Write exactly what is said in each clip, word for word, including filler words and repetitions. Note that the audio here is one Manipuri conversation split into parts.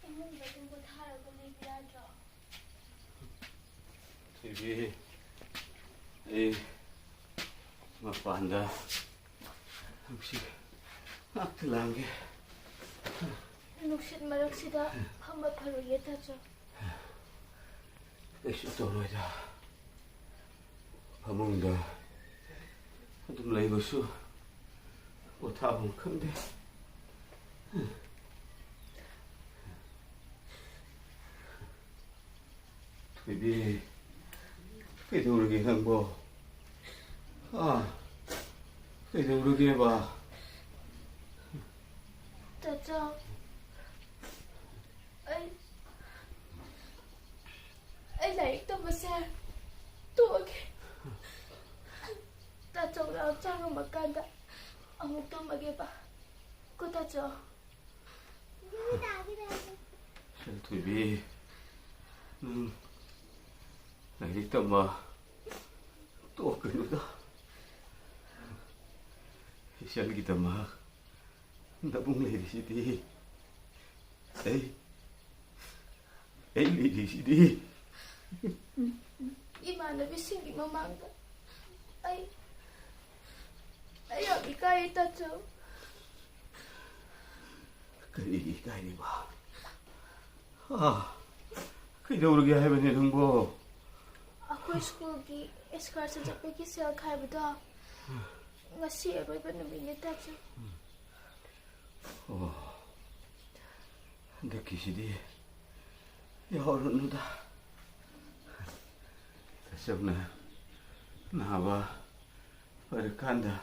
ꯏꯃꯨꯡꯗ ꯑꯗꯨꯝ ꯄꯣꯊꯥꯔꯒ ꯂꯩꯕ ꯌꯥꯗ꯭ꯔꯣ? ꯊꯣꯏꯕꯤ, ꯑꯩ ꯃꯄꯥꯟꯗ ꯅꯨꯡꯁꯤꯠ ꯉꯥꯛꯇ ꯂꯥꯡꯒꯦ꯫ ꯅꯨꯡꯁꯤꯠ ꯃꯔꯛꯁꯤꯗ ꯐꯝꯕ ꯐꯔꯣꯏꯌꯦ, ꯇꯥꯆꯧ꯫ ꯀꯩꯁꯨ ꯇꯧꯔꯣꯏꯗ꯫ ꯐꯃꯨꯡꯗ ꯑꯗꯨꯝ ꯂꯩꯕꯁꯨ ꯄꯣꯊꯥꯐꯝ ꯈꯪꯗꯦ꯫ ꯊꯣꯏꯕꯤ, ꯀꯩꯗꯧꯔꯒꯦ ꯅꯪꯕꯣ? ꯑꯥ, ꯀꯩꯗꯧꯔꯒꯦꯕ? ꯇꯥꯆꯧ, ꯑꯩ, ꯑꯩ ꯂꯥꯏꯔꯤꯛ ꯇꯝꯕꯁꯦ ꯇꯣꯛꯑꯒꯦ꯫ ꯇꯥꯆꯧꯅ ꯍꯛꯆꯥꯡ ꯉꯝꯃꯀꯥꯟꯗ ꯑꯃꯨꯛ ꯇꯝꯃꯒꯦꯕ꯫ ꯀꯣ ꯇꯥꯆꯧ? ꯁꯦꯜꯊꯣꯏꯕꯤ, ꯅꯪ ꯂꯥꯏꯔꯤꯛ ꯇꯝꯕ ꯇꯣꯛꯀꯅꯨꯗ꯫ ꯏꯆꯜꯒꯤꯗꯃꯛ ꯅꯕꯨꯡ ꯂꯩꯔꯤꯁꯤꯗꯤ꯫ ꯑꯩ, ꯑꯩ ꯂꯩꯔꯤꯁꯤꯗꯤ꯫ ꯏꯃꯥꯟꯅꯕꯤꯁꯤꯡꯒꯤ ꯃꯃꯥꯡꯗ ꯑꯩ, ꯑꯩ ꯌꯥꯝ ꯏꯀꯥꯏꯌꯦ, ꯇꯥꯆꯧ꯫ ꯀꯔꯤꯒꯤ ꯏꯀꯥꯏꯔꯤꯕ? ꯑꯥ, ꯀꯩꯗꯧꯔꯒꯦ ꯍꯥꯏꯕꯅꯦ ꯅꯪꯕꯣ? ꯑꯩꯈꯣꯏ ꯁ꯭ꯀꯨꯜꯒꯤ excursion ꯆꯠꯄꯒꯤ ꯁꯦꯜ ꯈꯥꯏꯕꯗꯣ ꯉꯁꯤ ꯑꯔꯣꯏꯕ ꯅꯨꯃꯤꯠꯅꯦ, ꯇꯥꯆꯧ꯫ ꯑꯣ, ꯍꯟꯗꯛꯀꯤꯁꯤꯗꯤ ꯌꯥꯎꯔꯨꯅꯨꯗ꯫ ꯇꯥꯆꯧꯅ ꯅꯥꯕ ꯐꯔꯀꯥꯟꯗ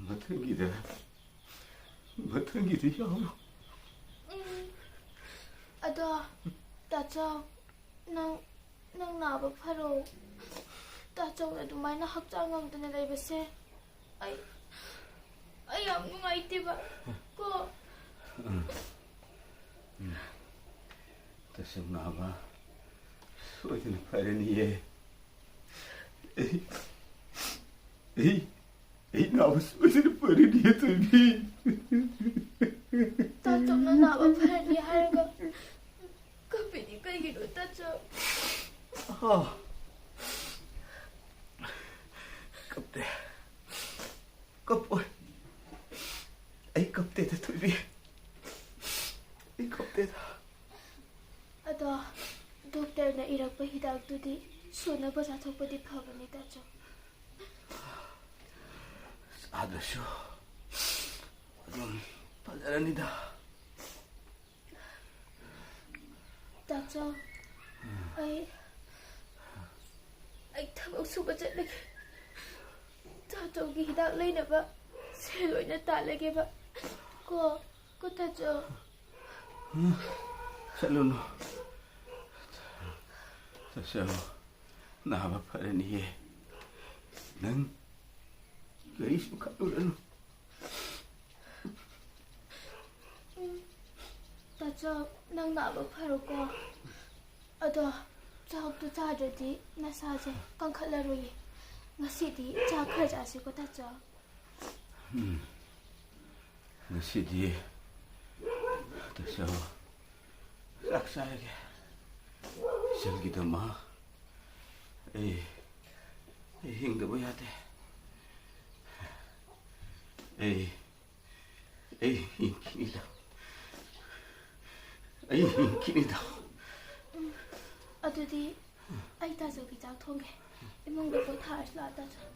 ꯃꯊꯪꯒꯤꯗ, ꯃꯊꯪꯒꯤꯗ ꯌꯥꯎꯔꯣ꯫ ꯎꯝ꯫ ꯑꯗꯣ, ꯇꯥꯆꯧ, ꯅꯪ, ꯅꯪ ꯅꯥꯕ ꯐꯔꯣ꯫ ꯇꯥꯆꯧꯅ ꯑꯗꯨꯃꯥꯏꯅ ꯍꯛꯆꯥꯡ ꯉꯝꯗꯅ ꯂꯩꯕꯁꯦ ꯑꯩ, ꯑꯩ ꯌꯥꯝ ꯅꯨꯡꯉꯥꯏꯇꯦꯕ ꯀꯣ꯫ ꯎꯝ꯫ ꯎꯝ꯫ ꯇꯥꯆꯧ ꯅꯥꯕ ꯁꯣꯏꯗꯅ ꯐꯔꯅꯤꯌꯦ꯫ ꯑꯩ, ꯑꯩ, ꯑꯩ ꯅꯥꯕ ꯁꯣꯏꯗꯅ ꯐꯔꯅꯤ, ꯊꯣꯏꯕꯤ꯫ ꯇꯥꯆꯧꯅ ꯅꯥꯕ ꯐꯔꯅꯤ ꯍꯥꯏꯔꯒ ꯀꯞꯄꯤꯗꯤ ꯀꯩꯒꯤꯅꯣ, ꯇꯥꯆꯧ? ꯑꯥ꯫ ꯀꯞꯇꯦ꯫ ꯀꯞꯄꯣꯏ꯫ ꯑꯩ ꯀꯞꯇꯦꯗ, ꯊꯣꯏꯕꯤ꯫ ꯑꯩ ꯀꯞꯇꯦꯗ꯫ ꯑꯗꯣ ꯗꯣꯛꯇꯔꯅ ꯏꯔꯛꯄ ꯍꯤꯗꯥꯛꯇꯨꯗꯤ ꯁꯨꯅꯕ ꯆꯥꯊꯣꯛꯄꯗꯤ ꯐꯕꯅꯤ, ꯇꯥꯆꯧ꯫ ꯆꯥꯗ꯭ꯔꯁꯨ ꯑꯗꯨꯝ ꯐꯖꯔꯅꯤꯗ꯫ ꯇꯥꯆꯧ, ꯑꯩ, ꯑꯩ ꯊꯕꯛ ꯁꯨꯕ ꯆꯠꯂꯒꯦ꯫ ꯇꯥꯆꯧꯒꯤ ꯍꯤꯗꯥꯛ ꯂꯩꯅꯕ ꯁꯦꯜ ꯑꯣꯏꯅ ꯇꯥꯜꯂꯒꯦꯕ꯫ ꯀꯣ, ꯀꯣ ꯇꯥꯆꯧ꯫ ꯆꯠꯂꯨꯅꯨ꯫ ꯇꯥꯆꯧ, ꯅꯥꯕ ꯐꯔꯅꯤꯌꯦ꯫ ꯅꯪ ꯀꯔꯤꯁꯨ ꯈꯜꯂꯨꯔꯅꯨ꯫ ꯇꯥꯆꯧ, ꯅꯪ ꯅꯥꯕ ꯐꯔꯣꯀꯣ꯫ ꯑꯗꯣ ꯆꯥꯛꯇꯣ ꯆꯥꯗ꯭ꯔꯗꯤ ꯅꯁꯥꯁꯦ ꯀꯟꯈꯠꯂꯔꯣꯏꯌꯦ꯫ ꯉꯁꯤꯗꯤ ꯆꯥꯛ ꯈꯔ ꯆꯥꯁꯤꯀꯣ, ꯇꯥꯆꯧ꯫ ꯎꯝ꯫ ꯉꯁꯤꯗꯤ, ꯇꯥꯆꯧ, ꯆꯥꯛ ꯆꯥꯔꯒꯦ꯫ ꯏꯆꯜꯒꯤꯗꯃꯛ ꯑꯩ, ꯑꯩ ꯍꯤꯡꯗꯕ ꯌꯥꯗꯦ꯫ ꯑꯩ, ꯑꯩ ꯍꯤꯡꯈꯤꯅꯤꯗ꯫ ꯑꯩ ꯍꯤꯡꯈꯤꯅꯤꯗ꯫ ꯑꯗꯨꯗꯤ ꯑꯩ ꯇꯥꯆꯧꯒꯤ ꯆꯥꯛ ꯊꯣꯡꯒꯦ꯫ ꯏꯃꯨꯡꯗ ꯄꯣꯊꯥꯔꯁꯤ ꯂꯥꯛꯑꯣ, ꯇꯥꯆꯧ꯫